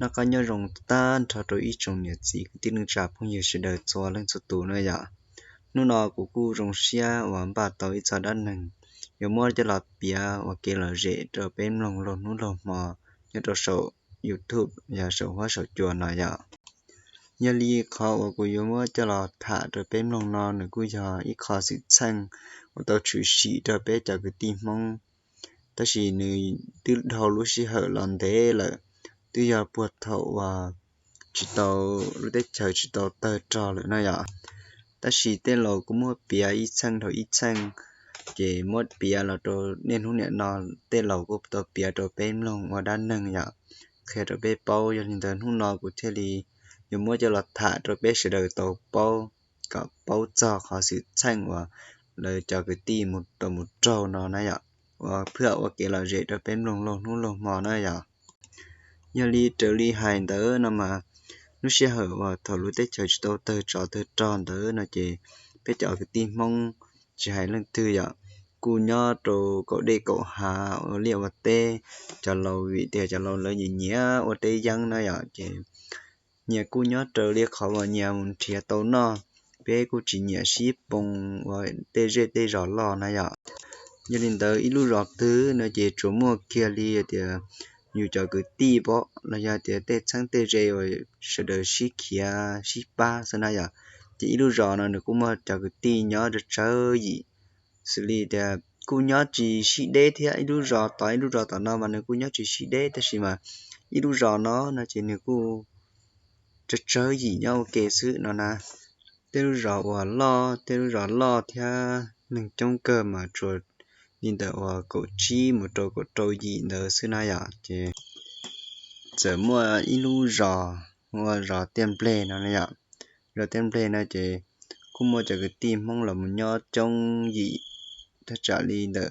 Noj qab nyob zoo tag nrho rau ib tsoom niam txiv kwv tij neej tsa phooj ywg sawv daws txhua leej txhua tus na yom. Hnub no kuv kuj zoo siab uas npaj tau ib txoj dab neeg yuav muab coj los piav ua kev lom zem rau peb mloog laug hnub laug hmo nyob rau saum YouTube yog saum huab saum cua no yom. Yog li qhov uas kuv yuav muab coj los tham rau peb mloog no nws kuj yog ib qho xwm txheej uas tau tshwm sim rau peb cov kwv tij Hmoob, tab sis nws twb dhau lub sij hawm los ntev lawm, twb yog puag thaum uas tsis tau, lub teb chaws tsis tau tawg rog lawm no yom. Tab sis tej laus kuj muab piav ib txheej dhau ib txheej, ces muab piav los rau niaj hnub niam no tej laus kuj tau piav rau peb mloog ua dab neeg yom, qhia rau peb paub. Yog li ntawd hnub no kuv thiaj li yuav muab coj los tham rau peb sawv daws tau paub, kom paub txog qhov xwm txheej uas lawv cov kwv tij mus tau mus raug no na yom, uas phwam ua kev lom zem rau peb mloog laug hnub laug hmo na yom. Yog li raws li hais ntawd no mas, lub sij hawm uas thaum lub teb chaws tsis tau tawg tsov tawg rog ntawd no ces peb cov kwv tij Hmoob tsis hais leej twg yom, kuj nyob rau kaum dej kaum hav ua liaj ua teb. Cov laus vim tias cov laus lawv nyiam nyiam ua teb yeeb na yom, ces nyias kuj nyob raws li qhov uas nyias mus nrhiav tau noj. Peb kuj tsis nyiam sib poo ua tej zej tej zos loj na yom. Yog li ntawd ib lub zos twg no ces tsuas muaj kiag li tias yus cov kwv tij pom los yog tias tej txheeb tej ze uas sawv daws sib khiav sib pab xwb na yom. Ces ib lub zos no nws kuj muaj cov kwv tij nyob tsawg tsawg yim, xws li tias kuj nyob tsis sib deb thiab. Ib lub zos tod ib lub zos tom no mas nws kuj nyob tsis sib deb, tab sis mas ib lub zos no no ces nws kuj tsawg tsawg yim nyob ua ke xwb no na. Tej lub zos uas loj, tej lub zos loj thiab neeg coob kawg mas tsuas li ntawm uas kaum tsib mus rau kaum rau yim ntawd xwb na yom. Ces txawm muaj ib lub zos hu ua zos Tiaj Npleg no na yom. Zos Tiaj Npleg no ces kuj muaj cov kwv tij Hmoob los mus nyob coob yim, thaj tsam li ntawm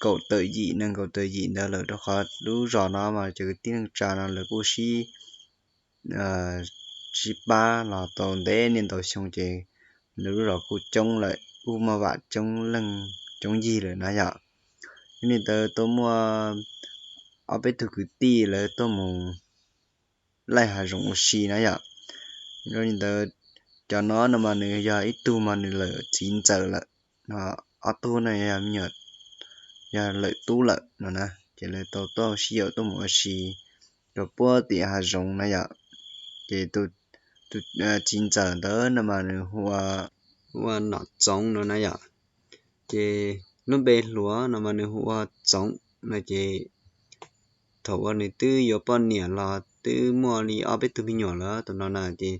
kaum tawm yim, nees nkaum tawm yim ntawd lawm, rau qhov lub zos no mas cov kwv tij neej tsa no lawv kuj sib sib pab los tau ntev niaj ntau xyoo, ces lawv lub zos kuj coob lawm, kuj muaj vam coob leej coob yig lawm na yom. Yog li ntawd tuaj muaj ob peb tug kwv tij lawv tuaj mus laij hav zoov ua si na yom. Yog li ntawd cov no no mas nws yog ib tug mas nws lawm txiv ntxawm lawm, ob tug no yog me nyuam, yog lawm tub lawm no na. Ces lawv tau tuaj sib yaum tuaj mus ua si rau puag tim hav zoov na yom. Ces tus txiv ntxawm ntawd no mas nws hu ua Nom Txoov no na yom. Ces lub npe hluas no mas nws hu ua Txoov no ces thaum uas nws twb yuav poj niam los twb muaj li ob peb tug me nyuam lawm tus no na, ces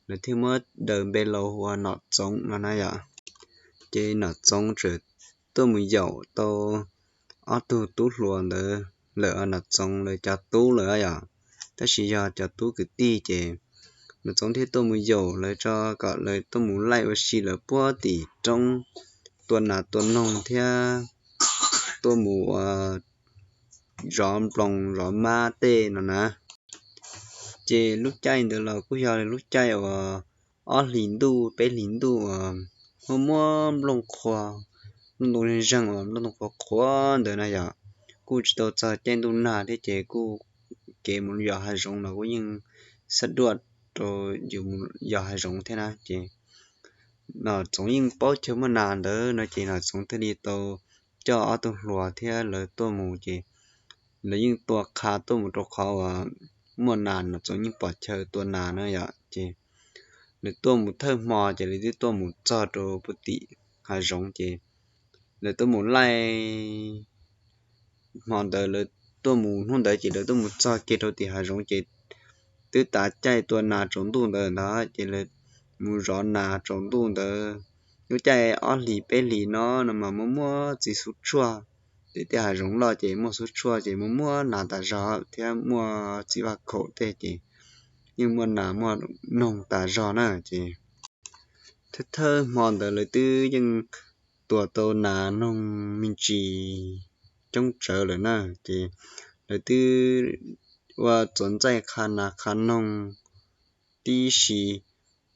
nws thiaj muab daws npe laus hu ua Nom Txoov no na yom. Ces Nom Txoov txawm tuaj mus yaum tau ob tug tub hluas ntawd lawm, Nom Txoov lawv cov tub lawm yom, tab sis yog cov tub kwv tij, ces Nom Txoov thiaj tuaj mus yaum lawv tso kom lawv tuaj mus laij ua si lawv puag tim roob, tua nas tua noog thiab tuaj mus ua zov nploos zov mab tej no na. Ces lub caij ntawd los kuj yog lub caij uas ob hlis ntuj peb hlis ntuj uas muaj muaj nplooj qhuav, nplooj ntoo zeeg uas nplooj ntoo qhuav qhuav ntawd na yom. Kuj tsis tau txog caij ntuj nag thiab, ces kuj kev mus yos hav zoov los kuj yeej xab duaj rau yus mus yos hav zoov thiab na. Ces Nom Txoov yeej paub chaw muaj nas ntawd no, ces Nom Txoov thiaj li tau coj ob tug hluas thiab lawv tuaj mus, ces lawv yeej tua qha tuaj mus rau qhov uas muaj nas, Nom Txoov yeej pom chaw tua nas na yom. Ces lawv tuaj mus thawj hmo ces lawv twb tuaj mus txog rau puag tim hav zoov, ces lawv tuaj mus laij hmo ntawd, lawv tuaj mus hnub ntawd ces lawv tuaj mus txog kiag rau tim hav zoov ces twb tav caij tua nas tsaus ntuj ntawd ntag, ces lawv mus zov nas tsaus ntuj ntawd. Lub caij ob hlis peb hlis no no mas muaj muaj txiv xub tshuaj, ces tej hav zoov loj ces muaj xub tshuaj ces muaj muaj nas tas zog thiab muaj txiv vaj khaum tej ces yeej muaj nas muaj noog tas zog na. Ces thawj thawj hmo ntawd lawv twb yeej tua tau nas noog me ntsis coob tsawv lawm na. Ces lawv twb ua txuas ntxaij qha nas qha noog tib si.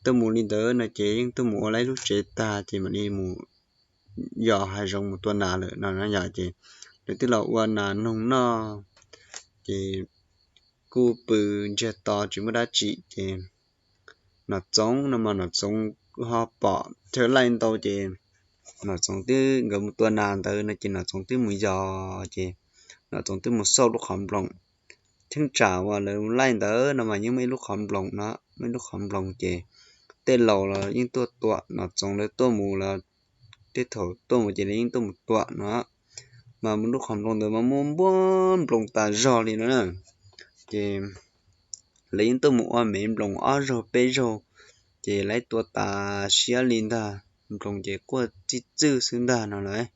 Tuaj mus li ntawd no ces yeej tuaj mus ua lawv lub tsev tag ces mam li mus yos hav zoov mus tua nas lawm no na yom. Ces lawv twb los ua nas noog noj, ces kuj pw ntsiag to tsis muaj dab tsi ces Nom Txoov no mas Nom Txoov ho pom chaw laij ntau ces Nom Txoov twb, nkawd mus tua nas ntawd no ces Nom Txoov twb mus yos ces Nom Txoov twb mus xauj lub qhov nploos. Cheeb tsam uas lawv laij ntawd no mas yeej muaj ib lub qhov nploos no, muaj ib lub qhov nploos ces tej laus los yeej tuaj tua, Nom Txoov lawv tuaj mus los tej thaum tuaj mus ces lawv yeej tuaj mus tua no. Mas mus lub qhov nploos ntawd mas muaj npuab nploos tas zog li no na. Ces lawv yeej tuaj mus ua me nploos ob zaug peb zaug, ces lawv tua tas siab li ntag, nploos ces quaj txij txwj xwb ntag no lawm.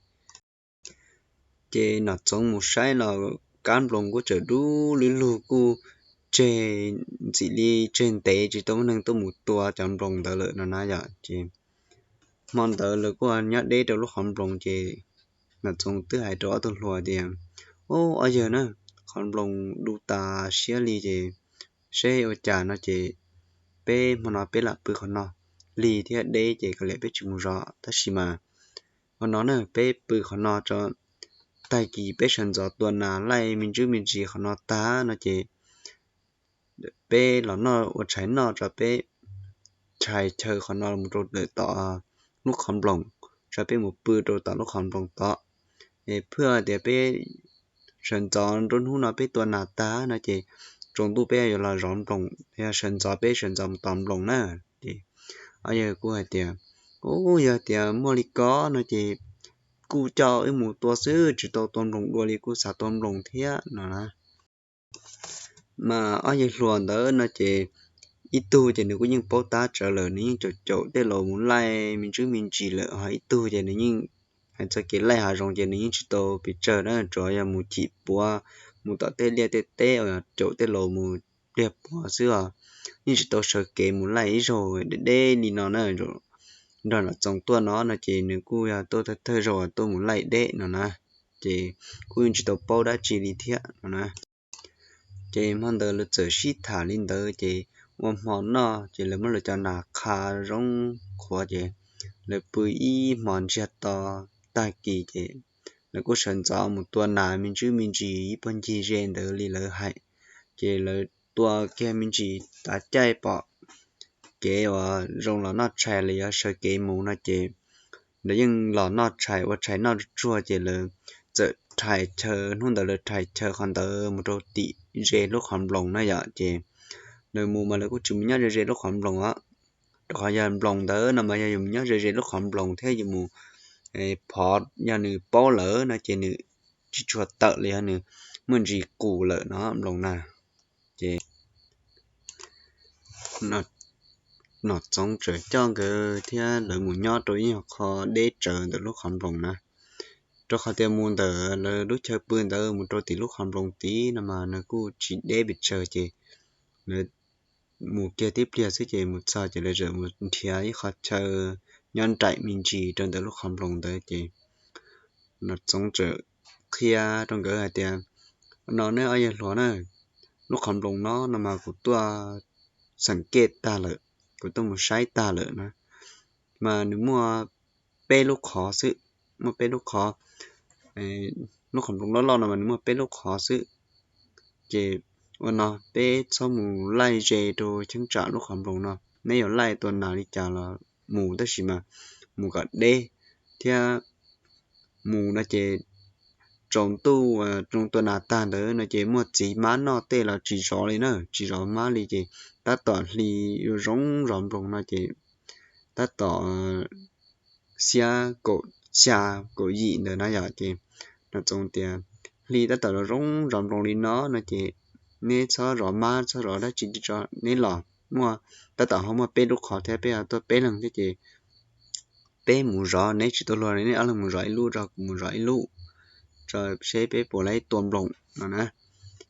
Ces Nom Txoov mus saib los kab nploos kuj tseem dub lug lug kuj tseg, ntxim li tseg ntev tsis tau muaj neeg tuaj mus tua cov nploos ntawd lawm no na yom. Ces hmo ntawd lawv kuj nyob deb rau lub qhov nploos ces Nom Txoov twb hais rau ob tug hluas tias, Ub, ob yawg na, qhov nploos dub tas siab li ces seb ua cas no ces peb hmo no peb lam pw qhov no, lig thiab deb ces kav liam peb tsis mus zov, tab sis mas ua no na, peb pw qhov no tso, tag kis peb sawv ntxov tua nas laij me ntsis me ntsis qhov no tag no ces peb los noj ua tshais noj tso, peb tshais chaw qhov no mus rau tom lub qhov nploos, tso peb mus pw rau tom lub qhov nploos tod. Es phaj tias peb sawv ntxov nruab hnub no peb tua nas tag no ces tsaus ntuj peb yuav los zov nploos, yog sawv ntxov peb sawv ntxov mus tos nploos na. Ces ob yawg kuj hais tias, Ub, yog tias muaj li ko no ces kuj coj wb mus tua xwb, tsis tau tua nploos dua li, kuj xav tua nploos thiab no na. Mas ob yawg hluas ntawd no ces ib tug ces nws kuj yeej paub tab tsawv lawm, nws yeej caum caum tej laus mus laij me ntsis me ntsis lawm, ho ib tug ces nws yeej hais txog kev laij hav zoov ces nws yeej tsis tau pes tsawg na, tsuas yog mus chim puav, mus tom tej liaj tej teb, caum tej laus mus pliag puav xwb os, yeej tsis tau sawv kev mus laij ib zaug deb deb li no na. Nrog Nom Txoov tuaj no no ces nws kuj yog tuaj thawj thawj zaug tuaj mus laij deb no na, ces kuj yeej tsis tau paub dab tsi li thiab no na. Ces hmo ntawd lawv txawm sib tham li ntawd ces ua hmo noj ces lawv muab lawv cov nas qha zoo qhuav ces lawv pw ib hmo ntsiag to, tag kis ces lawv kuj sawv ntxov mus tua nas me ntsis me ntsis ib puag ncig ze ntawd li lawv hais. Ces lawv tua kiag me ntsis tav caij pom kev uas zoo los noj tshais los yog sawv kev mus no ces lawv yeej los noj tshais ua tshais noj tsuag tsuag ces lawv txawm rhais chaw, hnub ntawd lawv rhais chaw qhov ntawd mus rau tim ze lub qhov nploos na yom. Ces lawv mus mas lawv kuj tsis mus nyob ze ze lub qhov nploos os, rau qhov yog nploos ntawd no mas yog yus mus nyob ze ze lub qhov nploos thiab yus mus phov, yog nws paub lawm no ces nws tsis tshua tawm li, yog nws muaj ntsis qus lawm no nploos na. Ces Nom Txoov txawm coj nkawd thiab lawv mus nyob rau ib qho deb tsawv ntawm lub qhov nploos na, rau qhov tias mus ntawm lawv lub chaw pw ntawd mus rau tim lub qhov nploos tid no mas nws kuj tsis deb pes tsawg ces lawv mus kiag tib pliag xwb ces mus txog ces lawv txawm mus nrhiav ib qho chaw nyob nraim me ntsis rau ntawm lub qhov nploos ntawd ces Nom Txoov txawm qhia rau nkawd hais tias, No nej ob yawg hluas na, lub qhov nploos no no mas kuv tuaj xeem kej tag lawm, kuv tuaj mus saib tag lawm na, mas nws muaj peb lub qhov xwb, muaj peb lub qhov, lub qhov nploos loj loj no mas nws muaj peb lub qhov xwb. Ces ua no peb txhob mus laij ze rau cheeb tsam lub qhov nploos no, neb yuav laij tua nas li cas los mus, tab sis mas mus kom deb thiab, mus no ces tsaus ntuj tua nas tag ntawd no ces muaj txiv mab noj tej los tsis zov li na, tsis zov mab li ces tab tom hli yuav zoo zov nploos no ces tab tom xiab kaum xya kaum yim ntawd na yom. Ces Nom Txoov tias, Hli tab tom zoo zov nploos li no no ces neb txhob zov mab txhob zov dab tsi, neb los, muaj, tab tom ho muaj peb lub qhov thiab, peb ho tuaj peb leeg thiab ces peb mus zov, neb tsis tau luag neb ob leeg mus zov ib lub, tso kuv mus zov ib lub, tso seb peb puas laij tua nploos no na.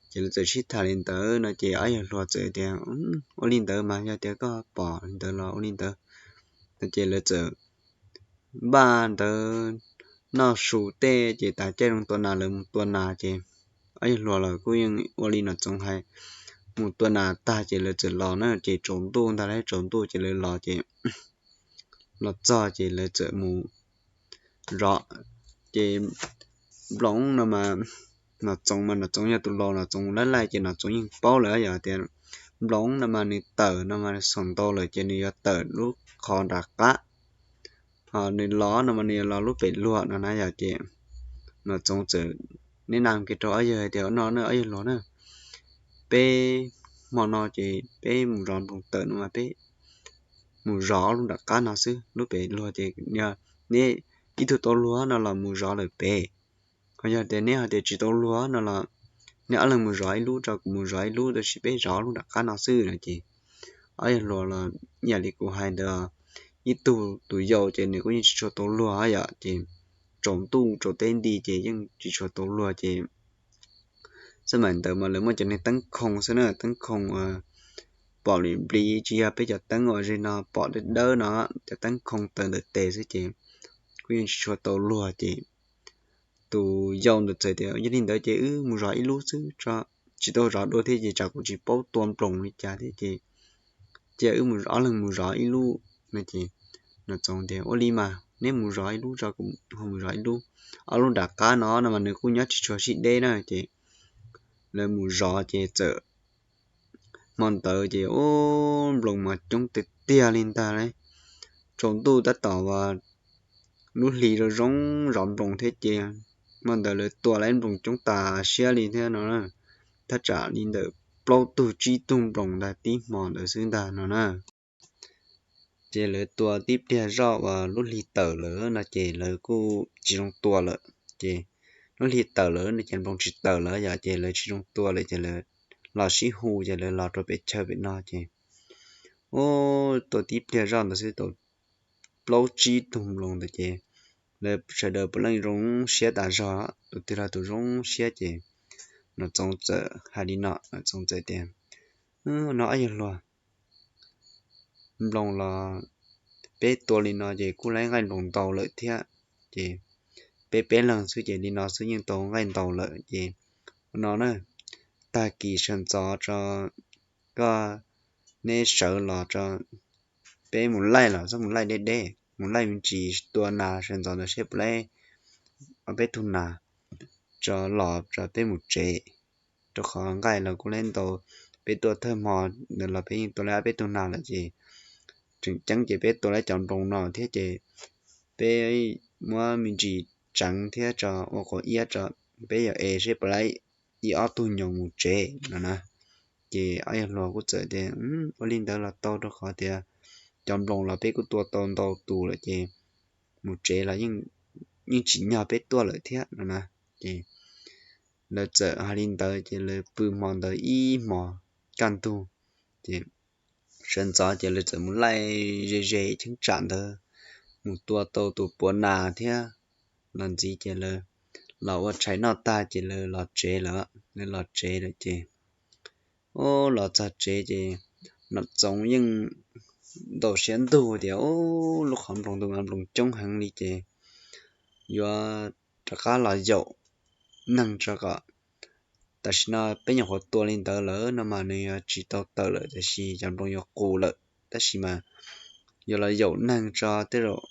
Ces lawv txawm sib tham li ntawd no ces ob yawg hluas txawm tias, Ua li ntawd mas yog tias koj pom li ntawd los ua li ntawd. No ces lawv txawm npaj ntawd noj su tej ces tav caij zoo tua nas lawv mus tua nas ces ob yawg hluas los kuj yeej ua li Nom Txoov hais, mus tua nas tag ces lawv txawm los na ces tsaus ntuj ntag, tsaus ntuj ces lawv los ces los txog ces lawv txawm mus zov. Ces nploos no mas Nom Txoov mas Nom Txoov yog tus laus, Nom Txoov laij laij ces Nom Txoov yeej paub lawm yog tias Nploov no mas nws tawm no mas xaum ntau lawm ces nws yuav tawm lub qhov nram qab, ho nws los no mas nws yuav los lub pem luag no na yog ces Nom Txoov txawm neb na kiag rau ob yawg hais tias, no na ob yawg luag na, peb hmo no ces peb mus zov nploos tawm no mas peb mus zov lub nram qab no xwb, lub pem luag ces neb ib tug tau luag no los mus zov lawm pem. Ho yog tias neb hais tias tsis tau luag no los neb ob leeg mus zov ib lub, tso kuv mus zov ib lub, tab sis peb zov lub nram qab no xwb no ces ob yawg hluas los yam li kuv hais ntawd, ib tug tus yau ces nws kuj yeej tsis tshua tau luag yom, ces tsaus ntuj tsaus teb nti ces yeej tsis tshua tau luag ces xab maim ntawd mas lawv muaj cov niag teeb khoo xwb na, teeb khoo uas pom li nplis tsis yog peb cov teeb uas ze no pom dawb dawb no, cov teeb khoo taws ntawm tes xwb ces kuj yeej tsis tshua tau luag ces tus yau ntawd txawm tias yog li ntawd ces wb mus zov ib lub xwb tso, tsis tau zov dua thiab ces tsam kuv tsis paub tua nploos li cas thiab ces cia wb mus ob leeg mus zov ib lub no ces Nom Txoov tias ua li mas neb mus zov ib lub tso kuv ho mus zov ib lub, ob lub nram qab no no mas nws kuj nyob tsis tshua sib deb na ces lawv mus zov ces txawm hmo ntawd ces ub nploos mas coob tiag tiag li ntag lauj, tsaus ntuj tab tom uas lub hli zoo zoo zov nploos thiab ces hmo ntawd lawv tua lawm nploos coob tas siab li thiab no na, thaj tsam li ntawm plaub tug tsib tug nploos ntag tib hmo ntawd xwb ntag no na. Ces lawv tua tib pliag zoj uas lub hli tawm lawm no ces lawv kuj tsis zoo tua lawm ces lub hli tawm lawm no ces nploos tsis tawm lawm yom ces lawv tsis zoo tua lawm ces lawv los sib hu ces lawv los rau pem chaw pem no ces ub tua tib pliag zoj ntawd xwb tau plaub tsib tug nploos ntawd ces lawv sawv daws puav leej zoo siab tas zog, tus twg los tus zoo siab ces Nom Txoov txawm hais li no, Nom Txoov txawm tias no ob yawg hluas, nploos los peb tua li no ces kuj laib nqaij nploos ntau lawm thiab ces peb peb leeg xwb ces li no xwb yeej tau nqaij ntau lawm ces no na, tag kis sawv ntxov tso koj neb sawv los tso, peb mus laij los txhob mus laij deb deb, mus laij me ntsis tua nas sawv ntxov ntawd seb puas laib ob peb tug nas tso los tso peb mus tsev, rau qhov nqaij los kuj laib ntau, peb tua thawj hmo ntawd los peb yeej tua laib ob peb tug nas lawm ces tseem ceeb ces peb tua laib cov nploos no thiab ces peb muab me ntsis tseev thiab tso ua quav iab tso, peb yuav ev seb puas laib ib ob tug nyoos mus tsev no na. Ces ob yawg hluas kuj txawm tias ua li ntawd los tau rau qhov tias cov nploos los peb kuj tua tau ntau tus lawm ces mus tsev los yeej tsim nyog peb tuaj lawm thiab no na. Ces lawv txawm hais li ntawd ces lawv pw hmo ntawd ib hmos kaj ntug ces sawv ntxov ces lawv txawm mus laij ze ze cheeb tsam ntawd, mus tua tau tus puav nas thiab los ntxiv ces lawv los ua tshais noj tag ces lawv los tsev lawm, lawv los tsev lawm ces ub los txog tsev ces Nom Txoov yeej ntaus siab ntug tias ub lub qhov nploos tus mas nploos coob heev li ces yuav rov qab los yaum neeg tso kom, tam sim no peb nyuam qhuav tua li ntawd lawm no mas nws yuav tsis tau tawm lawm, tiam sis cov nploos yuav qus lawm, tab sis mas yuav los yaum neeg tso tej zaum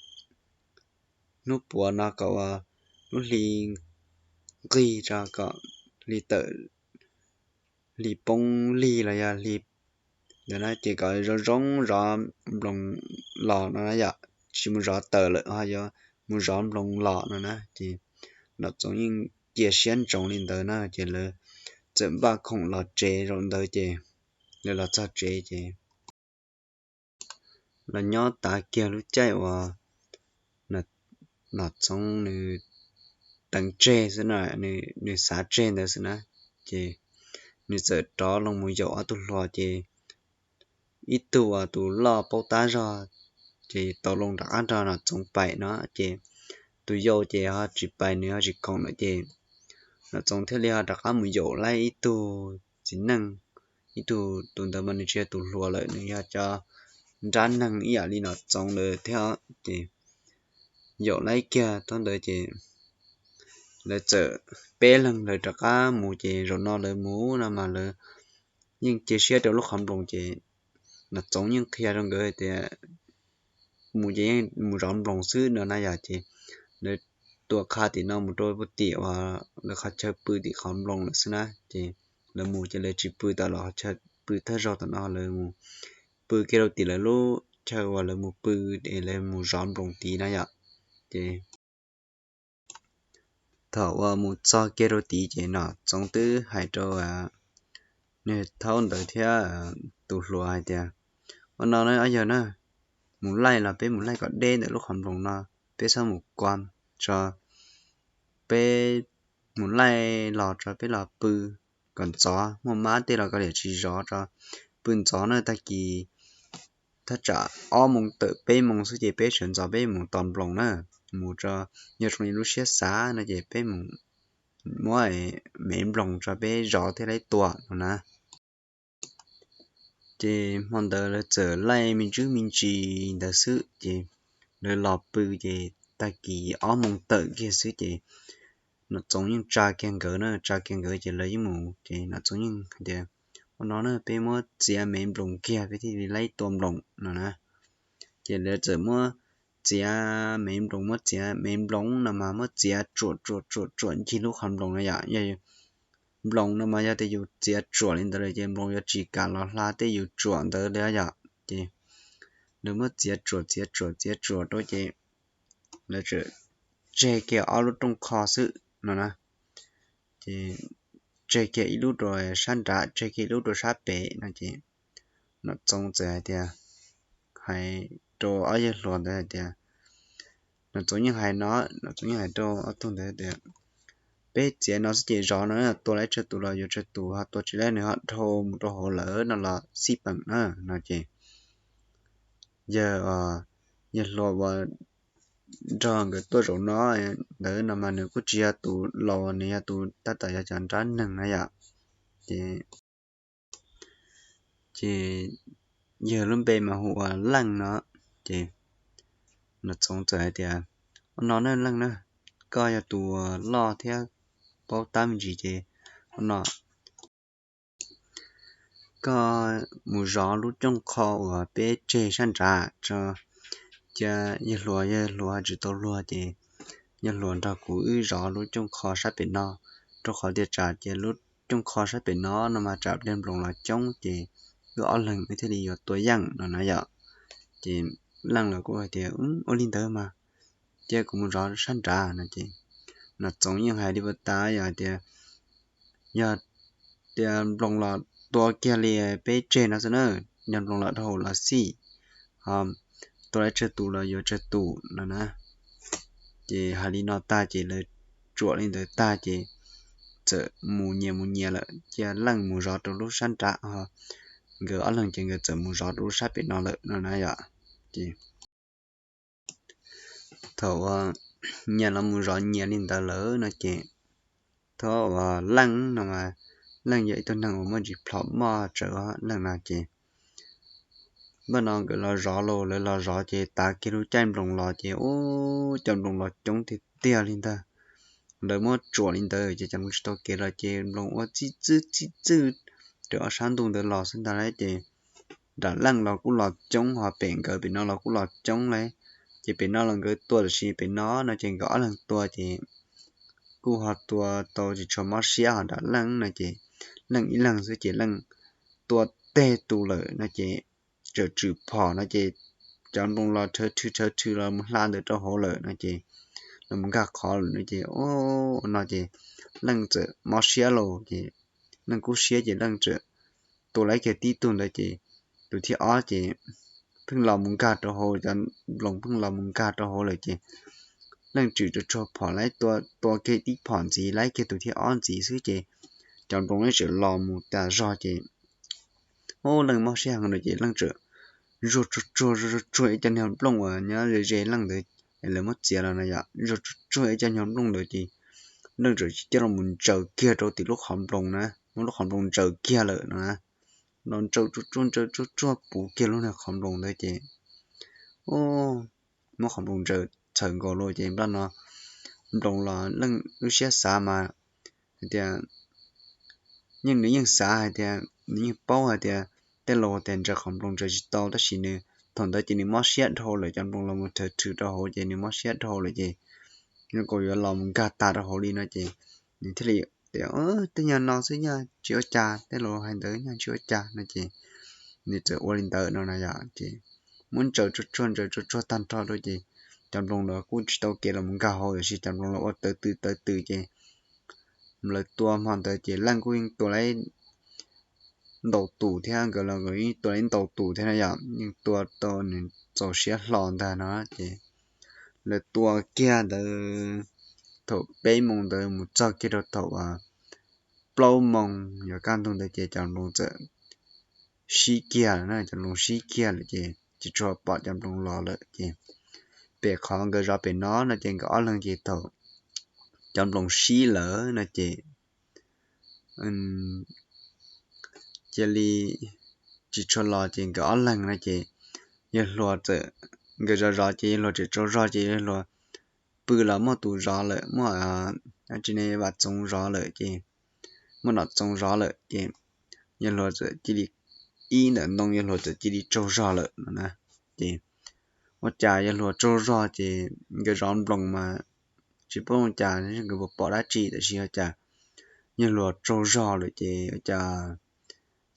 hnub puav no kom ua lub hli nqig tso kom hli tawm, hli poob lig los yog hli ntawd na ces kom zoo zoo zov nploos los no na yom, tsis mus zov tawm lawm ho yuav mus zov nploos los no na ces Nom Txoov yeej cia siab ntsoov li ntawd na ces lawv txawm npaj khoom los tsev zaum ntawd ces lawv los txog tsev ces los nyob tav kiag lub caij uas Nom Txoov nws teev tseg xwb na, nws xav tseg ntawd xwb na, ces nws txawm rov los mus yaum ob tug hluas ces ib tug uas tus loj paub tab zog ces tau los rov qab nrog Nom Txoov pais no ces tus yau ces ho tsis pais, nws ho tsis khoom lawm ces Nom Txoov thiaj li ho rov qab mus yaum laib ib tug txiv neej, ib tug, tus ntawd mas nws tsis yog tus hluas lawm, nws yog cov nrab neeg ib yam li Nom Txoov lawm thiab ces yaum laib kiag thaum ntawd ces lawv txawm peb leeg lawv rov qab mus ces zaum no lawv mus no mas lawv yeej cia siab rau lub qhov nploos ces Nom Txoov yeej qhia rau nkawd tias mus ces yeej mus zov nploos xwb no na yom ces lawv tua qha tim no mus rau puag tim uas lawv qhov chaw pw tim qhov nploos lawm xwb na. Ces lawv mus ces lawv tsis pw tom lawv qhov chaw pw thawj zaug tom no, lawv mus pw kiag rau tim lawv lub chaw uas lawv mus pw es lawv mus zov nploos tid na yom. Ces thaum uas mus txog kiag rau tid ces Nom Txoov twb hais rau nws thaub ntawd thiab tus hluas hais tias, ua no na ob yawg na, mus laij los peb mus laij kom deb ntawm lub qhov nploos no, peb txhob mus kua tso, peb mus laij los tso peb los pw kom ntxov, muaj mab tej los kav liam tsis zov tso, pw ntxov na, tag kis thaj tsam ob moos tawm peb moos xwb ces peb sawv ntxov peb mus tos nploos na, mus tso, yog zoo li lub siab xav no ces peb mus muab me nploos tso peb zov thiab laib tua no na. Ces hmo ntawd lawv txawm laij me ntsis me ntsis ntawd xwb ces lawv los pw ces tag kis ob moos tawm kiag xwb ces Nom Txoov yeej tsa kiag nkawd na, tsa kiag nkawd ces lawv yeej mus ces Nom Txoov yeej hais tias, ua no na peb muab txiav me nploos kiag peb thiaj li laib tua nploos no na. Ces lawv txawm muab txiav me nploos, muab txiav me nploos no mas muab txiav tsuam tsuam tsuam tsuam ncig lub qhov nploos no yom. Yog nploos no mas yog tias yus txiav tsuam li ntawd lawm ces nploos yuav tsis kam los hla tej yus tsuam ntawd li yom. Ces lawv muab txiav tsuam txiav tsuam txiav tsuam rau ces lawv txawm tseg kiag ob lub rooj qho xwb no na. Ces tseg kiag ib lub rau sab nrad, tseg kiag ib lub rau sab pem no ces Nom Txoov txawm hais tias, hais rau ob yawg hluas ntawd hais tias, Nom Txoov yeej hais no, Nom Txoov yeej hais rau ob tug ntawd tias, peb txiav no xwb ces zov no, tua lawv tsawg tus los yuav tsawg tus, ho tua tsis laib nws ho dhau mus rau hauv lawm no los xij peem na no ces yawg, yawg hluas uas nrog nkawd tuaj zaum no ntawd no mas nws kuj tsis yog tus laus, nws yog tus tab tom yog cov nrab neeg na yom. Ces, ces yawg lub npe mas hu ua Leej no. Ces Nom Txoov txawm hais tias, ua no na Leej na, koj yog tus loj thiab paub tab me ntsis ces ua no, koj mus zov lub cooj qho uas peb tseg sab nrad tso, cia yawg hluas, yawg hluas tsis tau luag ces yawg hluas nrog kuv wb zov lub cooj qho sab pem no, rau qhov tias tsam ces lub cooj qho sab pem no no mas tsam pliag nploos los coob ces wb ob leeg wb thiaj li yuav tua yeej no na yom. Ces Leej los kuj hais tias, ua li ntawd mas cia kuv mus zov sab nrad no ces Nom Txoov yeej hais li puas tas yog tias, yog tias nploos los tua kiag li peb tseg no xwb na, yog nploos los dhau los xij, ho tua lawv tsawg tus los yuav tsawg tus no na. Ces hais li no tag ces lawv tsuam li ntawd tag ces txawm mus nyias mus nyias lawm, cia Leej mus zov rau lub sab nrad ho nkawd ob leeg ces nkawd txawm mus zov rau lub sab pem no lawm no na yom. Ces thaum uas nyias los mus zov nyias li ntawd lawm no ces thaum uas Leej no mas Leej yog ib tug neeg uas muaj ntsis plhom moj tsawv Leej no ces npaj no nkawd los zov los, lawv los zov ces tav kiag lub caij nploos los ces ub, cov nploos los coob tiag tiag li ntag. Lawv muab tsuam li ntawd ces cov nploos tsis tau kev los ces nploos ua txij txwj txij txwj raws ob sab ntuj ntawd los xwb ntag lauj. Ces nram Leej los kuj los coob ho pem nkawd pem no los kuj los coob lauj. Ces pem no los nkawd tua tam sim pem no no ces nkawd ob leeg tua ces kuj ho tua tau tsis tshua mob siab, ho nram Leej no ces Leej ib leeg xwb ces Leej tua teg tus lawm no ces txawm tswm phom no ces cov nploos los rhawv rhwv rhawv rhwv los mus hla ntawd rau hauv lawm no ces los mus nkag qhov lawm no ces ub, no ces Leej txawm mob siab lauj. Ces Leej kub siab ces Leej txawm tua laib kiag tib tug ntawd ces tus thib ob ces pheej los mus nkag rau hauv, cov nploos pheej los mus nkag rau hauv lawm ces Leej tswm tsuag tsuag phom laib tua, tua kiag tib phom ntxiv laib kiag tus thib ob ntxiv xwb ces cov nploos txawm los mus tas zog ces ub, Leej mob siab heev no ces Leej txawm zuag tsuag tsuag zuag tsuag tsuag ib co nyuag nplooj uas nyob ze ze Leej ntawd es lawv muab txiav los no yom, zuag tsuag tsuag ib co nyuag nplooj ntawd ces Leej txawm cia li los mus ntsaws kiag rau tim lub qhov nploos na, muab lub qhov nploos ntsaws kiag lawm no na. Los ntsaws tsuag tsuag ntsaws tsuag tsuag puv kiag lub niag qhov nploos ntawd ces ub, muab qhov nploos ntsaws txhawm nkaus lawm ces npaj no nploos los Leej lub siab xav mas hais tias, yeej nws yeej xav hais tias nws yeej paub hais tias tej laus tias ntsaws qhov nploos ntsaws tsis tau tab sis nws thaum ntawd ces nws mob siab dhau lawm, cov nploos los mus rhawv rhwv rau hauv ces nws mob siab dhau lawm ces zoo nkaus yuav los mus nkag tas rau hauv li no ces nws thiaj li tias, tej nyuag no xwb yog tsis ua cas, tej laus hais ntawd yog tsis ua cas no ces nws txawm ua li ntawd no na yom. Ces muab ntsaws tsuag tsuag ntsaws tsuag tsuag tag nrho rau ces cov nploos los kuj tsis tau kev los mus nkag hauv, tiam sis cov nploos los ua tawv tws tawv tws ces lawv tua hmo ntawd ces Leej kuj yeej tua ntau tus thiab, nkawd los yeej tua ntau tus thiab na yom, yeej tua tau nws txaus siab hlo ntag no ces lawv tua kiag ntawd thaum peb moos ntawd mus txog kiag rau thaum plaub moos yuav kaj ntug ntawd ces cov nploos txawm sib kiag lawm na, cov nploos sib kiag lawm ces tsis tshua pom cov nploos los lawm ces pem qhov nkawd zov pem no no ces nkawd ob leeg ces thaum cov nploos sib lawm no ces cia li tsis tshua los ces nkawd ob leeg no ces yawg hluas txawm, nkawd zov zov ces yawg hluas tseem tsaug zog ces yawg hluas pw los muaj tus zov lawm, muaj tsis ne vam txoov zov lawm ces muaj nom txoov zov lawm ces yawg hluas txawm cia li, ib ntawm ntoo yawg hluas txawm cia li tsaug zog lawm no na. Ces ua cas yawg hluas tsaug zog ces nkawd zov nploos mas tsis paub ua cas nkawd puas pom dab tsi, tiam sis ua cas yawg hluas tsaug zog lawm ces ua cas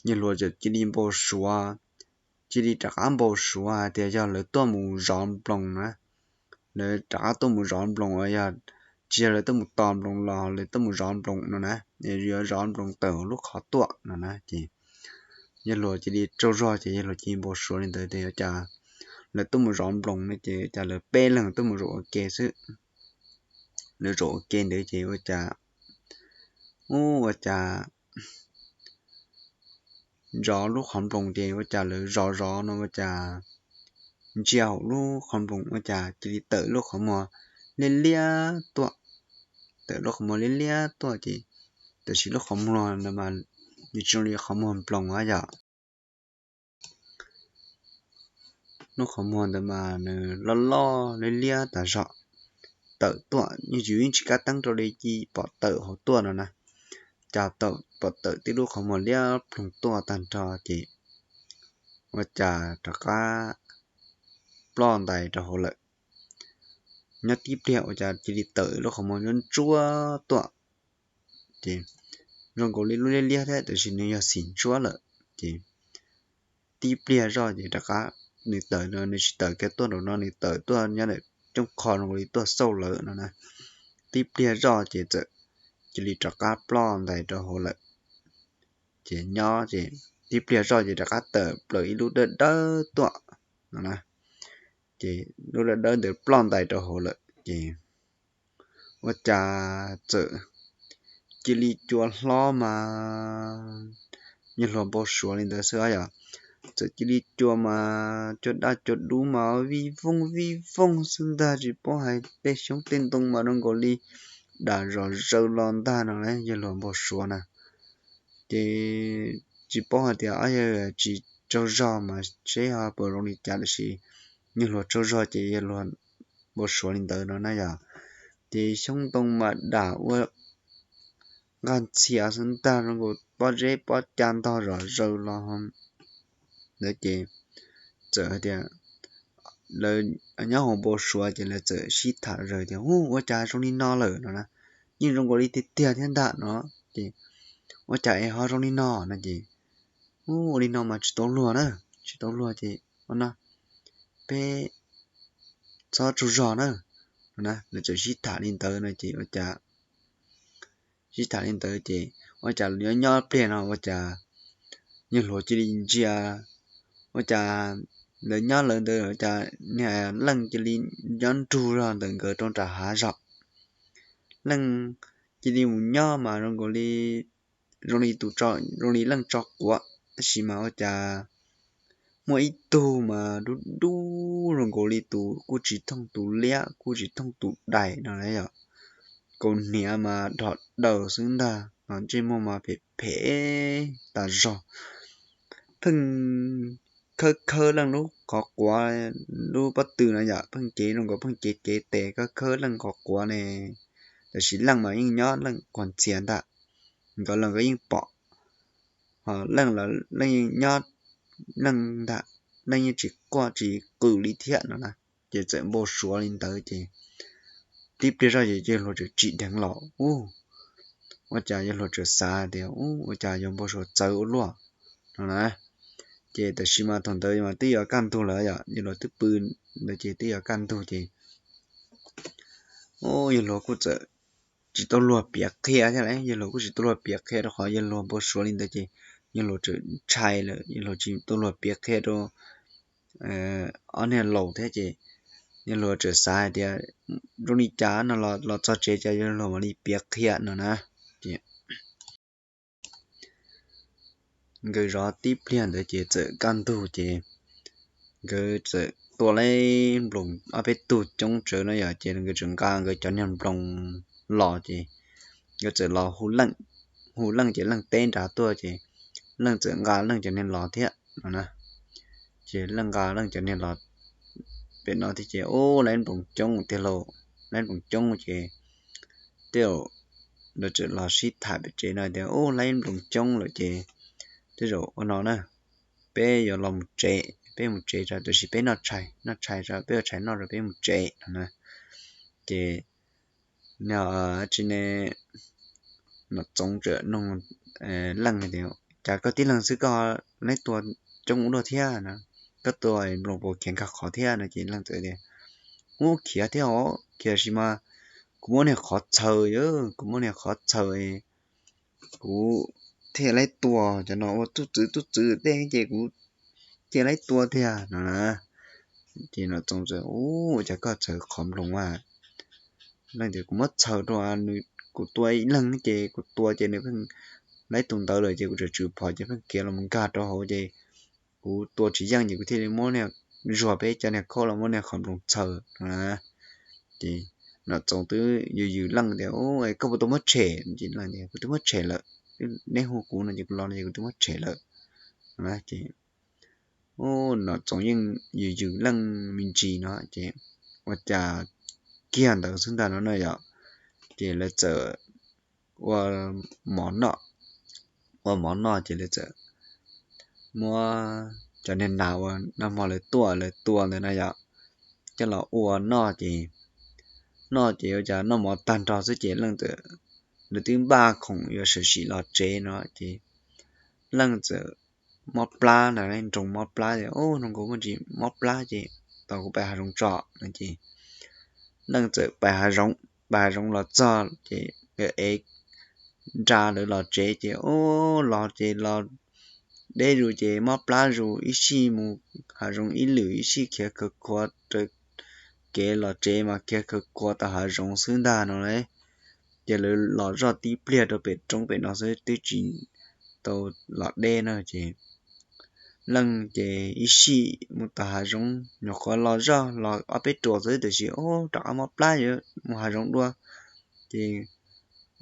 yawg hluas txawm cia li npau suav, cia li rov qab npau suav hais tias yog lawv tuaj mus zov nploos na, lawv rov qab tuaj mus zov nploos, yog tsis yog lawv tuaj mus tos nploos los lawv tuaj mus zov nploos no na, yuav zov nploos tawm lub qhov tuaj no na ces yawg hluas cia li tsaug zog ces yawg hluas cia li npau suav li ntawd tias cas lawv tuaj mus zov nploos no ces cas lawv peb leeg tuaj mus zaum ua ke xwb. Lawv zaum ua ke ntawd ces ua cas, ua cas zov lub qhov nploos ces ua cas lawv zov zov no ua cas ntsia hauv lub qhov nploos ua cas cia li tawm lub qhov muag liab liab tuaj. Tawm lub qhov muag liab liab tuaj ces, tiam sis lub qhov muag no mas nws tsis zoo li qhov muag nploos yom. Lub qhov muag ntawd mas nws loj loj liab liab tas zog, tawm tuaj yeej tsis, yeej tsis kab teeb rau li cia pom tawm hauv tuaj no na. Cas tawm, pom tawm tib lub qhov muag liab ploog tuaj tag nrho ces ua cas rov qab ploj ntais rau hauv lawm. Nyob tib pliag ua cas cia li tawm lub qhov muag ntsuab ntsuab tuaj ces zoo nkaus li lub liab liab thiab tiam sis nws yog xim ntsuab lawm ces tib pliag zoj ces rov qab, nws tawm no nws tsis tawm kiag tuaj nraum no, nws tawm tuaj nyob ntawm cooj qho zoo nkaus li tuaj xauj lawv no na. Tib pliag zoj ces txawm cia li rov qab ploj ntais rau hauv lawm. Ces nyob ces tib pliag zoj ces rov qab tawm plaws ib lub dawb dawb tuaj no na. Ces lub dawb dawb ntawd ploj ntais rau hauv lawm ces ua cas txawm cia li cua hlob mas, yawg hluas npau suav li ntawd xwb yom. Txawm cia li cua mas cua daj cua dub mas vij vooj vij vooj xwb ntag, tsis paub hais tej xyoob tej ntoo mas zoo nkaus li dam zom zaws los ntag no na, yawg hluas npau suav na. Ces tsis paub hais tias ob yawg tsis tsaug zog mas seb ho puas zoo li cas, tiam sis yawg hluas tsaug zog ces yawg hluas npau suav li ntawd no na yom. Ces xyoob ntoo mas dam ua nqaj ntxhias xwb ntag, zoo nkaus pob zeb pob ca ntog zom zaws los ntawd ces txawm hais tias lawv nyob hauv npau suav ces lawv txawm sib tham zawm tias, Ub, ua cas zoo li no lawm no na, yeej zoo nkaus li tiag tiag thiab ntag no. Ces ua cas es ho zoo li no no ces, Ub, ua li no mas tsis tau luag na, tsis tau luag ces ua no, peb txhob tsaug zog na no na. Lawv txawm sib tham li ntawd no ces ua cas sib tham li ntawd ces ua cas nyob nyob pliag no ua cas yawg hluas cia li ntsia, ua cas lawv nyob lawv ntawd ua cas niag Leej cia li nyob nrug zog ntawm nkawd rau nram hav zog. Leej cia li mus nyob mas zoo nkaus li, zoo li tus, zoo li Leej tso quav, tab sis mas ua cas muaj ib tug mas dub dub zoo nkaus li tus kuj tsis thooj tus liab kuj tsis thooj tus dais no na yom. Kaus hniav mas dhos daws xwb ntag, ntsej muag mas phem phem tas zog. Pheej khawb khawb Leej lub qhov quav, lub pob tw no yom, pheej cev zoo nkaus pheej cev cev tes khawb khawb Leej qhov quav ne. Tab sis Leej mas yeej nyob Leej quas ntxias ntag, nkawd los nkawd yeej pom. Ho Leej los Leej yeej nyob Leej ntag, Leej yeej tsis quaj tsis qw li thiab no na. Ces txawm npau suav li ntawd ces tib pliag zoj ces yawg hluas txawm tsim dheev los, ua cas yawg hluas txawm xav tias, ua cas yuav npau suav txawv ua luaj no na. Ces tam sim mas thaum ntawd mas twb yuav kaj ntug lawm yom, yawg hluas twb pw ntawd ces twb yuav kaj ntug ces yawg hluas kuj txawm tsis tau luag piav qhia thiab, yawg hluas kuj tsis tau luag piav qhia rau qhov yawg hluas npau suav li ntawd ces yawg hluas txawm ntshai lawm, yawg hluas tsis tau luag piav qhia rau ob niag laus thiab ces yawg hluas txawm xav hais tias zoo li cas no los txog tsev ces yawg hluas mam li piav qhia no na. Ces nkawd zov tib pliag ntawd ces txawm kaj ntug ces nkawd txawm tua laib nploos ob peb tug coob tsawv no yom, ces nkawd txawm nqa nkawd cov niag nploos los ces nkawd txawm los hu Leej, hu Leej ces Leej teb nrad tuaj ces Leej txawm nqa Leej cov niag los thiab no na. Ces Leej nqa Leej cov niag los pem no thiab ces ua laib nploos coob tiag lauj, laib nploos coob ces tej zaum nkawd txawm los sib tham pem tsev no tias ua laib nploos coob lawm ces tej zaum ua no na, peb yuav los mus tsev, peb mus tsev tso, tiam sis peb noj tshais, noj tshais tso, peb ua tshais noj rau peb mus tsev no na. Ces tsis ne, Nom Txoov txawm nug Leej tias, cas koj tib leeg xwb koj laib tua coob ua luaj thiab no, koj tua nploos puas khiav nkag qhov thiab no ces Leej txawm tias, ub khiav thiab os, khiav sis mas kuv muab niag qhov txhaws, kuv muab niag qhov txhaws kuv thiaj laib tua, cov no ua tub txwv tub txwv tej ces kuv thiaj laib tua tiag no na. Ces Nom Txoov txawm, ua cas koj txhaws qhov nploos a? Leej tias kuv muab txhaws rau nws, kuv tua ib leeg ces kuv tua ces nws pheej laib tus ntawd lawm ces kuv tseem tsum phom ces pheej khiav los mus nkag rau hauv ces kuv tua tsis yeej ces kuv thiaj li muab niag zuag peb cov niag khaub los muab niag qhov nploos txhaws no na. Ces Nom Txoov twb yws yws Leej tias, koj puas tau muab tshem? Kuv twb muab tshem lawm, neb hu kuv no ces kuv los no ces kuv twb muab tshem lawm. Ces Nom Txoov yeej yws yws Leej me ntsis no ces ua cas kiag ntawd xwb ntag no na yom, ces lawv txawm ua mov noj, ua mov noj ces lawv txawm muab cov niag nas uas nag hmo lawv tuaj lawv tua ntawd na yom, coj los ua noj ces, noj ces ua cas noj mov tag nrho xwb ces Leej txawm, lawv twb npaj khoom yuav sawv sim los tsev no ces Leej txawm mob plab ntag, nroo mob plab tias, ub, nroo nkaus muaj ntsis mob plab ces tos kuv pais hav zoov tso no ces Leej txawm pais hav zoov, pais hav zoov los txog ces nkawd ev nra lawv los tsev ces, ub, los ces los deb zus ces mob plab zus, ib sij mus hav zoov ib lwm, ib sij khiav khawv khuav raws kev los tsev mas khiav khawv khuav tau hav zoov xwb ntag no lauj. Ces lawv los zoj tib pliag rau pem roob pem no xwb twb tsis tau los deb na ces Leej ces ib sij mus tau hav zoov, nyuam qhuav los zoj los ob peb ruam xwb tiam sis, ub, rov qab mob plab yuav mus hav zoov dua. Ces,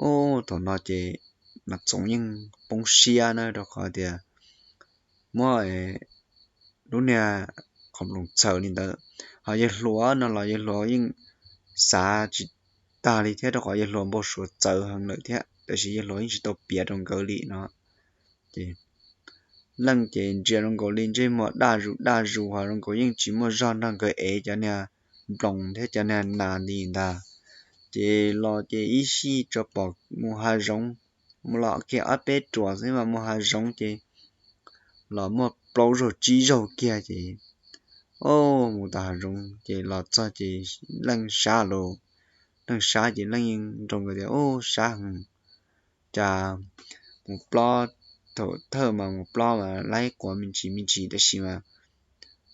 ub, thaum no ces Nom Txoov yeej poob siab na rau qhov tias muab lub niag qhov nploos txhaws li ntawd, ho yawg hluas no los yawg hluas yeej xav tsis tag li thiab rau qhov yawg hluas npau suav txawv heev lawm thiab, tiam sis yawg hluas yeej tsis tau piav rau nkawd li no. Ces Leej ces ntsia zoo nkaus li ntsej muag daj zus daj zus, ho zoo nkaus yeej tsis muaj zog nrog nkawd ev cov niag nploos thiab cov niag nas li ntag. Ces los ces ib sij tso pom mus hav zoov, mus los kiag ob peb ruam xwb mas mus hav zoov ces los muaj plaub zaug tsib zaug kiag ces, o, mus tau hav zoov ces los txog ces Leej sab lauj, Leej sab ces Leej yeej nroo nkawd tias, ub, sab heev, cas mus plob, thaum thawj mas mus plob mas laib quav me ntsis me ntsis tab sis mas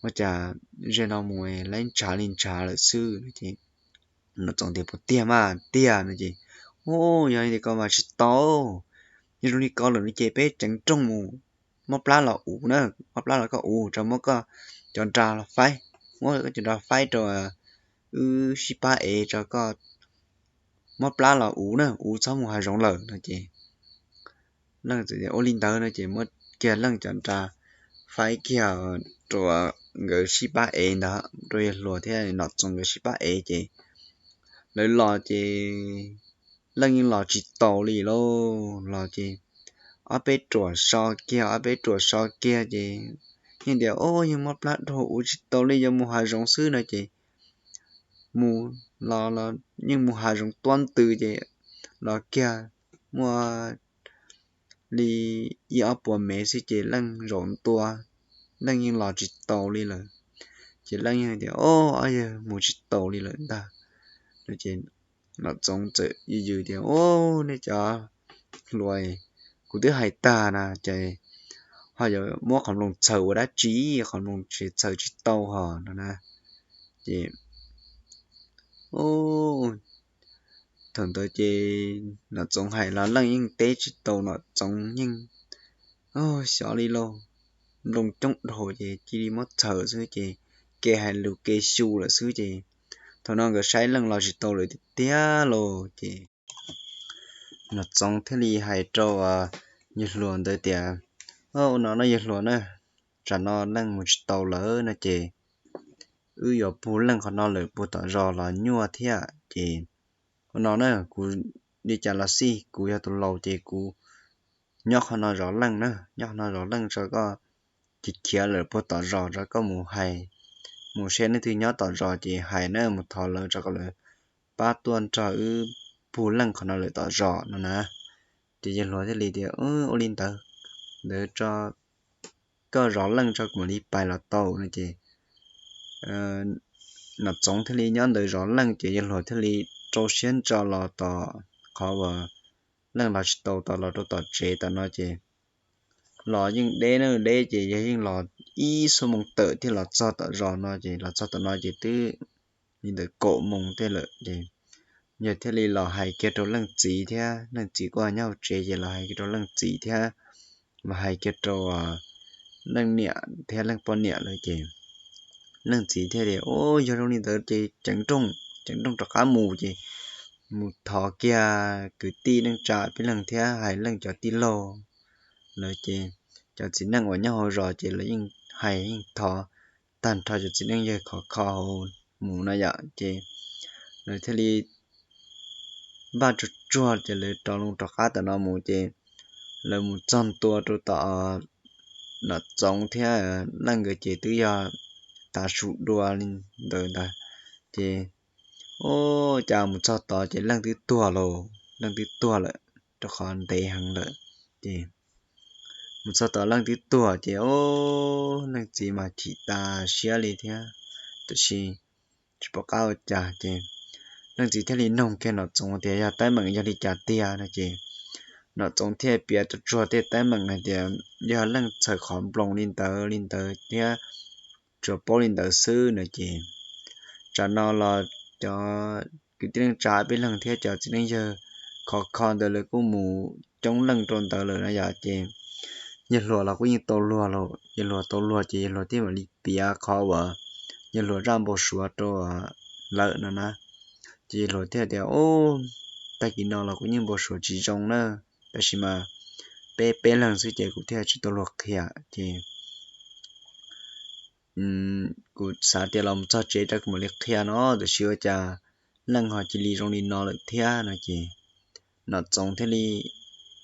ua cas ze no mus laib ntshav li ntshav lawm xwb no ces Nom Txoov tias, puas tiag mas tiag no ces, ub, yog li ko mas tsis tau, yog zoo li ko lawm no ces peb ceev rooj mus, mob plab los uv na, mob plab los koj uv, tso muab koj cov nra los faib, muab koj cov nra faib rau wb sib pab ev tso, koj mob plab los uv na, uv txhob mus hav zoov lawm no ces Leej txawm tias ua li ntawd no ces muab kiag Leej cov nra faib kiag rau nkawd sib pab ev ntawd, rau yawg hluas thiab Nom Txoov nkawd sib pab ev ces lawv los ces Leej yeej los tsis taus li lauj, los ces ob peb ruam so kiag ob peb ruam so kiag ces yeej tias, o, yeej mob plab dhau, uv tsis tau li, yuav mus hav zoov xwb no ces mus los los yeej mus hav zoov tuab ntws ces los kiag muaj li ib ob puas mev xwb ces Leej zaum ntua, Leej yeej los tsis taus li lawm. Ces Leej yeej tias, Ob, ob yawg mus tsis taus li lawm ntag. Ces Nom Txoov txawm yws yws tias, Ob, nej cov hluas, kuv twb hais tag na ces ho yuav muab qhov nploos txhaws ua dab tsi, qhov nploos tseem txhaws tsis tau hos no na. Ces thaum ntawd ces Nom Txoov hais los Leej yeej teb tsis tau, Nom Txoov yeej xyov li lauj, nploos coob dhau ces cia li muab txhaws xwb ces kev hais lus kev xyu lawm xwb ces thaum no nkawd saib Leej los tsis tau lawm tiag tiag lauj ces Nom Txoov thiaj li hais rau yawg hluas ntawd tias, Ua no no yawg hluas na, tsam no Leej mus tsis tau lawm no ces wb yuav puag Leej qhov no lawm puag tom zos los nyuaj thiab ces ua no na, kuv li cas los xij kuv yog tus laus ces kuv nyob qhov no zov Leej na, nyob qhov no zov Leej tso koj khiav khiav lawm puag tom zos tso koj mus hais, mus saib leej twg nyob tom zos ces hais na, mus thov lawv tso kom lawv pab tuaj nrog wb puag Leej qhov no lawm tom zos no na. Ces yawg hluas thiaj li tias, Ua li ntawd, ntawd tso koj zov Leej tso kuv mam li pais los tau no ces Nom Txoov thiaj li nyob ntawd zov Leej ces yawg hluas thiaj li rau siab ntso los tom qhov uas Leej los tsis tau, tom los rau tom tsev tom no ces los yeej deb na, deb ces yawg yeej los ib xuab moos tawm thiaj los txog tom zos no ces los txog tom no ces twb li ntawd kaum moos tej lawm ces yawg thiaj li los hais kiag rau Leej txiv thiab, Leej txiv kuj nyob hauv tsev ces los hais kiag rau Leej txiv thiab los hais kiag rau Leej niam thiab Leej poj niam lawm ces Leej txiv thiaj tias, Ua yog zoo li ntawd ces ceev nrooj, ceev nrooj rov qab mus ces mus thov kiag kwv tij neej tsa peb leeg thiab hais Leej cov tij laug lawm ces cov txiv neej uas nyob hauv zos ces lawv yeej hais yeej thov tag nrho cov txiv neej yawg khov kho hauv mus no yom ces lawv thiaj li npaj tsuag tsuag ces lawv rov los rov qab tom no mus ces lawv mus txog ntua rau tom Nom Txoov thiab Leej nkawd ces twb yog tav su dua li ntawd ntag ces ua cas mus txog tod ces Leej twb tuag lawm, Leej twb tuag lawm rau qhov ntev heev lawm ces mus txog tod Leej twb tuag ces ua Leej txiv mas chim tas siab li thiab, tiam sis tsis pom qab ua cas ces Leej txiv thiaj li noog kiag Nom Txoov tias yog teeb meem yog li cas tiag no ces Nom Txoov thiaj piav tsuag tsuag tej teeb meem hais tias yog Leej txhaws qhov nploos li ntawd li ntawd thiab tsuas paub li ntawd xwb no ces tsam no los cov kwv tij neej tsa peb leeg thiab cov txiv neej yawg khov kho ntawd lawv kuj mus coob leej rau ntawd lawm no yom ces yawg hluas los kuj yeej tau luag lawm, yawg hluas tau luag ces yawg hluas thiaj mam li piav qhov uas yawg hluas zaj npau suav rau lawm no na. Ces yawg hluas thiaj tias, Ub, tag kis no los kuv yeej npau suav tsis zoo na, tab sis mas peb peb leeg xwb ces kuv thiaj tsis tau luag qhia ces kuv xav tias los mus txog tsev rau kuv mam li qhia no, tiam sis ua cas Leej ho cia li zoo li no lawm thiab no ces Nom Txoov thiaj li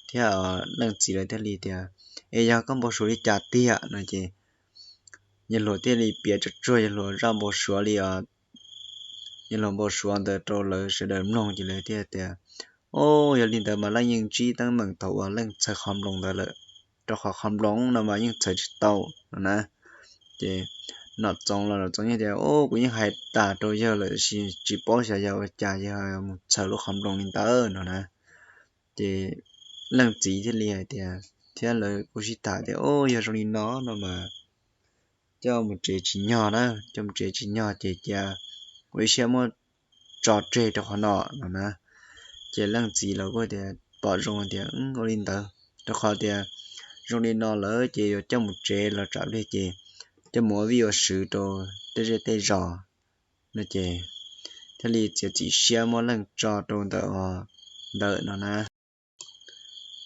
thiab Leej txiv lawv thiaj li tias, Es yog koj npau suav li cas tiag no ces yawg hluas thiaj li piav tsuag tsuag yawg hluas zaj npau suav li os, yawg hluas npau suav ntawd rau lawv sawv daws mloog ces lawv thiaj tias, Ub, yog li ntawd mas Leej yeej ntsib teeb meem thaum uas Leej txhaws qhov nploos ntawd lawm, rau qhov qhov nploos no mas yeej txhaws tsis tau no na. Ces Nom Txoov los Nom Txoov yeej tias, Ub, kuv yeej hais tas rau yawg lawm tiam sis tsis paub xyov yog ua cas yawg mus txhaws lub qhov nploos li ntawd no na. Ces Leej txiv thiaj li hais tias, thiab lawv kuj sib tham tias, Ub, yog zoo li no no mas coj mus tsev tsis nyog na, coj mus tsev tsis nyog ces cia ua ib siab muab tso tseg rau qhov no no na. Ces Leej txiv los kuj tias pom zoo tias, Ua li ntawd, rau qhov tias zoo li no lawm ces yuav coj mus tsev los tsam pliag ces coj mus ua vij ua sw rau tej zej tej zos no ces thiaj li txiav txim siab muab Leej tso rau ntawm ntawm no na.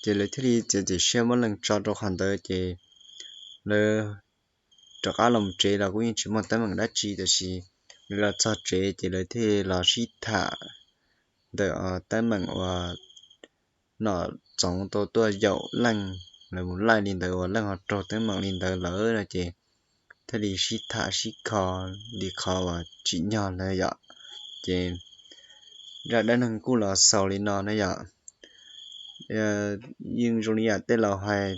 Ces lawv thiaj li txiav txim siab muab Leej tso rau qhov ntawd ces lawv rov qab los tsev los kuj yeej tsis muaj teeb meem dab tsi, tiam sis lawv los txog tsev ces lawv thiaj los sib tham ntawm teeb meem uas Nom Txoov tau tuaj yaum Leej, lawv mus laij li ntawd uas Leej ho raug teeb meem li ntawd lawm no ces thiaj li sib tham sib kho li qhov uas tsim nyog lawm yom. Ces Zaj dab neeg kuj los xaus li no ne yom. Yeej zoo li yam tej laus hais,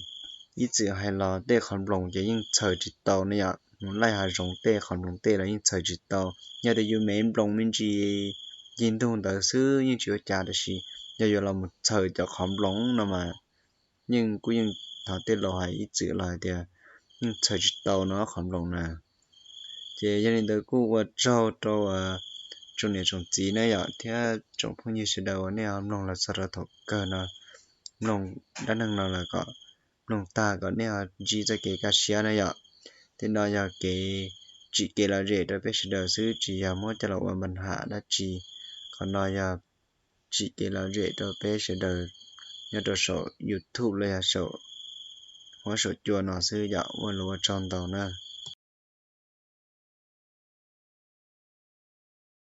ib txwm hais los tej qhov nploos ces yeej txhaws tsis tau ne yom, mus laij hav zoov tej qhov nploos tej los yeej txhaws tsis tau. Yog tias yus me nploos me ntsis ncig ntug ntawd xwb yeej tsis ua cas, tab sis yog yuav los mus txhaws cov qhov nploos no mas yeej kuj yeej thov tej laus hais ib txwm los hais tias yeej txhaws tsis tau no qhov nploos na. Ces yog li ntawd kuj ua tsaug rau tsoom niam tsoom txiv ne yom, thiab tsoom phooj ywg sawv daws uas nej ho mloog los txog rau thaum kawg no, mloog dab neeg no los kom mloog tag kom nej ho ntsib txoj kev kaj siab na yom. Tej no yog kev tsim kev lom zem rau peb sawv daws xwb, tsis yog muab coj los ua npa ham dab tsi. Qhov no yog tsim kev lom zem rau peb sawv daws nyob rau saum YouTube los yog saum huab saum cua no xwb yom. Ua lus ua tsaug ntau na.